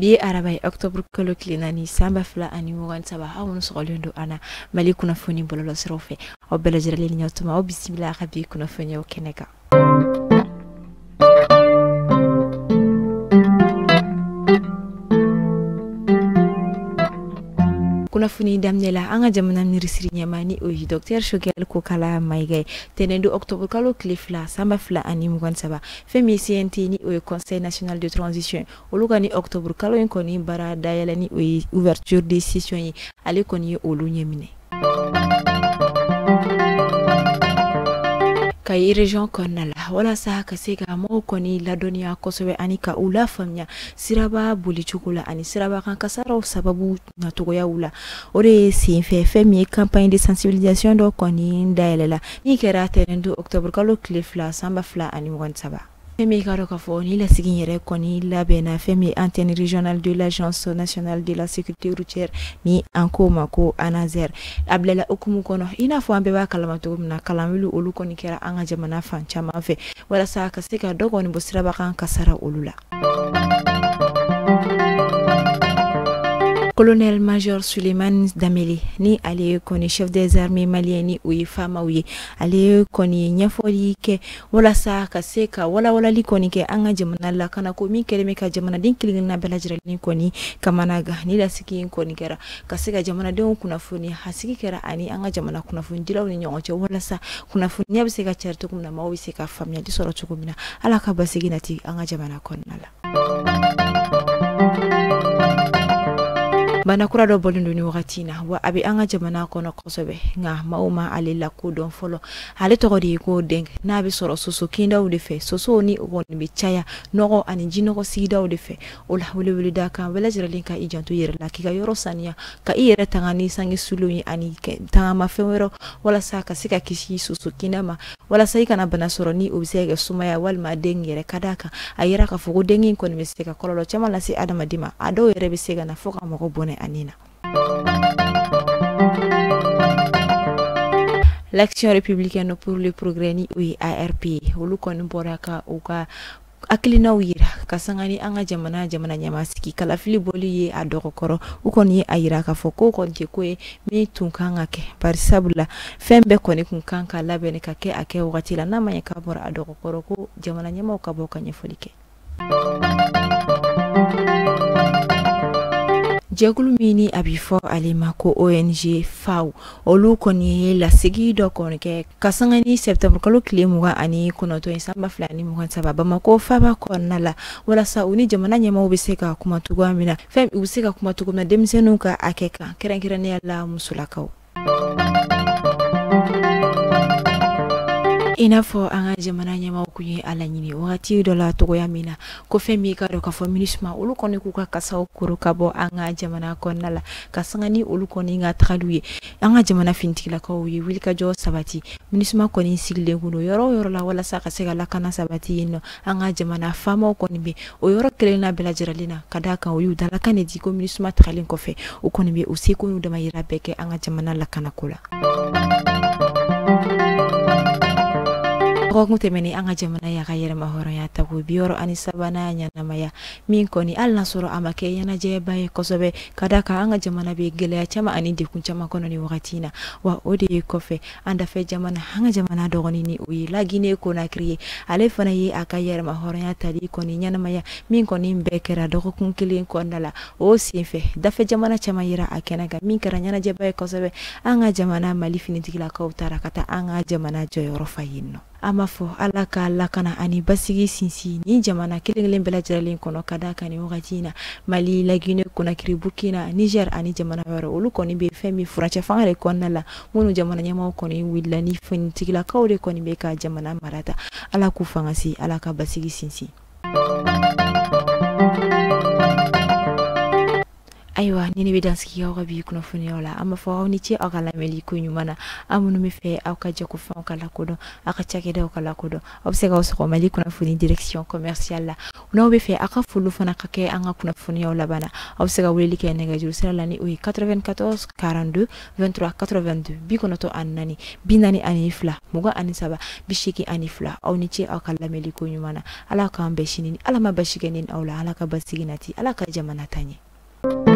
Bi ye araba ye, octobre kalo tile 4, san 2023. Aw minnu sɔgɔlen don an na Mali kunnafoni bɔlɔlɔsiraw fɛ, aw bɛɛ lajɛlen ni ɲɔgɔn, aw bisimila a ka bi kunnafoniyaw kɛnɛ kan. Kunnafoni daminɛ la, an ka jamana minisiri ɲɛmaa, ni o ye Docteur Choguel Kokalla Maïga ye, tɛnɛn don octobre kalo tile 2, san 2023, fɛn min ye CNT, ni o ye Conseil national de transition, olu ka ni octobre kalo in kɔni baara dayɛlɛ, ni o ye ouverture de session ye, ale kɔni ye olu ɲɛminɛ. Kayi région kɔnɔna la, walasa ka se ka mɔgɔw kɔni ladɔnniya kosɛbɛ ani ka u lafaamuya siraba bolicogo la ani siraba kan kasaraw sababu nacogoyaw la, o de ye senfɛ fɛn min ye campagne de sensibilisation dɔ kɔni dayɛlɛla, min kɛra tɛnɛn don octobre kalo tile 2, san 2023. Fɛn min ka dɔn k'a fɔ ni lasigi yɛrɛ kɔni labɛnna, fɛn min antenne régionale de l'Agence nationale de la sécurité routière, ni an ko ma ko ANASER, a bilala hukumu kɔnɔ. I n'a fɔ an bɛɛ b'a kalama cogo min na, kalanwuli olu kɔni kɛra an ka jamana fan caman fɛ walasa ka se ka dɔ kɔni bɔ siraba kan kasara olu la. Colonel major Souleymane Dembélé, ni ale ye kɔni chef des armées maliens, ni o ye FAMaw ye, ale kɔni ye ɲɛfɔli kɛ walasa ka se ka walawalali kɔni kɛ an ka jamana lakana ko min kɛlen bɛ ka jamanaden kelen-kelenna bɛɛ lajɛlen kɔni kamanagan. Ni lasigi in kɔni kɛra ka se ka jamanadenw kunnafoni, a sigi kɛra ani an ka jamana kunnafonidilaw ni ɲɔgɔn cɛ, walasa kunnafoniya bɛ se ka cari cogo min na, maaw bɛ se ka faamuyali sɔrɔ cogo min na. Ala ka basigi nati an ka jamana kɔnɔna la. Bana kura dɔ bɔlen don ni wagati in na, wa a bɛ an ka jamana kɔnɔ kosɛbɛ, nka maaw ma ale lakodɔn fɔlɔ. Ale tɔgɔ de ye ko dengue, n'a bɛ sɔrɔ soso kindaw de fɛ. Sosow ni o kɔni bɛ caya nɔgɔ ani jinɔgɔ sigidaw de fɛ. O la, weleweleda kan bɛɛ lajɛlen ka i janto i yɛrɛ la, k'i ka yɔrɔ saniya, ka i yɛrɛ tanga ni sange sulenw ye ani tangamafɛn wɛrɛ, walasa ka se ka kisi soso kinda ma, walasa i kana bana sɔrɔ ni o bɛ se ka kɛ sumaya walima dengue yɛrɛ. Ka d'a kan a yira k'a fɔ ko dengue in kɔni bɛ se ka kɔlɔlɔ caman lase adamaden ma, a dɔw yɛrɛ bɛ se ka na fo ka mɔgɔ bɔnɛ a ni na. L'Action républicaine pour le progrès, ni o ye ARP ye, olu kɔni bɔra ka u ka hakilinaw yira ka sanga ni an ka jamana ɲɛmaa sigi kalafili bɔli ye a dɔgɔkɔrɔ. U kɔni ye a yira k'a fɔ ko kɔni tɛ ko ye min tun kan ka kɛ, bari sabula fɛn bɛɛ kɔni kun kan ka labɛn ka kɛ a kɛ wagati la. N'a ma ɲɛ k'a bɔra a dɔgɔkɔrɔ, ko jamana ɲɛmaaw ka bɔ ka ɲɛfɔli kɛ. Jɛkulu min ni a bɛ fɔ ale ma ko ONG FAO, olu kɔni ye lasigi dɔ kɔni kɛ ka sanga ni septembre kalo tile 29 ye, san 2023, Bamakɔ faaba kɔnɔna la, walasa u ni jamana ɲɛmaaw bɛ se ka kuma cogoya min na, fɛn u bɛ se ka kuma cogo min na denmisɛnninw ka hakɛ kan, kɛrɛnkɛrɛnnenya la musolakaw. I n'a fɔ an ka jamana ɲɛmaaw kun ye a laɲini wagati dɔ la cogoya min na, ko fɛn min ka dɔn k'a fɔ MINUSMA, olu kɔni k'u ka kasaw koro ka bɔ an ka jamana kɔnɔna la, ka sanga ni olu kɔni ka tagaliw ye. An ka jamana finitigilakaw ye wulikajɔ sabati. MINUSMA kɔni sigilen kun don yɔrɔ o yɔrɔ la walasa ka se ka lakana sabati yen nɔ, an ka jamana faamaw kɔni bɛ o yɔrɔ kelen na bɛɛ lajɛlen na, ka d'a kan u y'u dalakan de di ko MINUSMA tagalen kɔfɛ, u kɔni bɛ u seko n'u damayira bɛɛ kɛ an ka jamana lakanako la. Dɔgɔkun tɛmɛnen, an ka jamana y'a ka yɛrɛma hɔrɔnya tako 63nan ɲɛnamaya, min kɔni hali n'a sɔrɔ a ma kɛ ɲɛnajɛba ye kosɛbɛ, ka d'a kan an ka jamana bɛ gɛlɛya caman ani degun caman kɔnɔ ni wagati in na. Wa o de ye kɔfɛ, an dafɛ jamana, an ka jamana dɔgɔnin, ni o ye La Guinée Conakry ye, ale fana ye a ka yɛrɛma hɔrɔnya tali kɔni ɲɛnamaya, min kɔni bɛɛ kɛra dɔgɔkun kelen kɔnɔna la. O senfɛ, dafɛ jamana caman yera a kɛnɛ kan, min kɛra ɲɛnajɛba ye kosɛbɛ. An ka jamana Mali finitigilakaw taara ka taa an ka jamana jɔyɔrɔ fa yen nɔ. An b'a fɔ Ala ka lakana ani basigi sinsin ni jamana kelen kelen bɛɛ lajɛlen kɔnɔ, ka d'a kan nin wagati in na, Mali, La Guinée Conakry, Burkina, Niger ani jamana wɛrɛ, olu kɔni bɛ fɛn min furancɛ fanga de kɔnɔna la, minnu jamana ɲɛmaaw kɔni wulila ni finitigilakaw de kɔni bɛ ka jamana marata. Ala k'u fanga se, Ala ka basigi sinsin. Ayiwa, ni ne bɛ dansigi aw ka bi kunnafoniyaw la, an b'a fɔ aw ni ce aw ka lamɛnli ko ɲuman na. Aw minnu bɛ fɛ aw ka jagofɛnw ka lakodɔn, aw ka cakɛdaw ka lakodɔn, aw bɛ se k'aw sɔgɔ Mali kunnafoni direction commerciale la. N'aw bɛ fɛ aw ka foliw fana ka kɛ an ka kunnafoniyaw laban na, aw bɛ se ka weleli kɛ nɛgɛjuru sira la, ni o ye 94 42 23 82, 94 42 23 82. Aw ni ce aw ka lamɛnli ko ɲuman na. Ala k'an bɛn sini. Ni Ala ma basi kɛ ni aw la, Ala ka basigi nati, Ala ka jamana ta ɲɛ.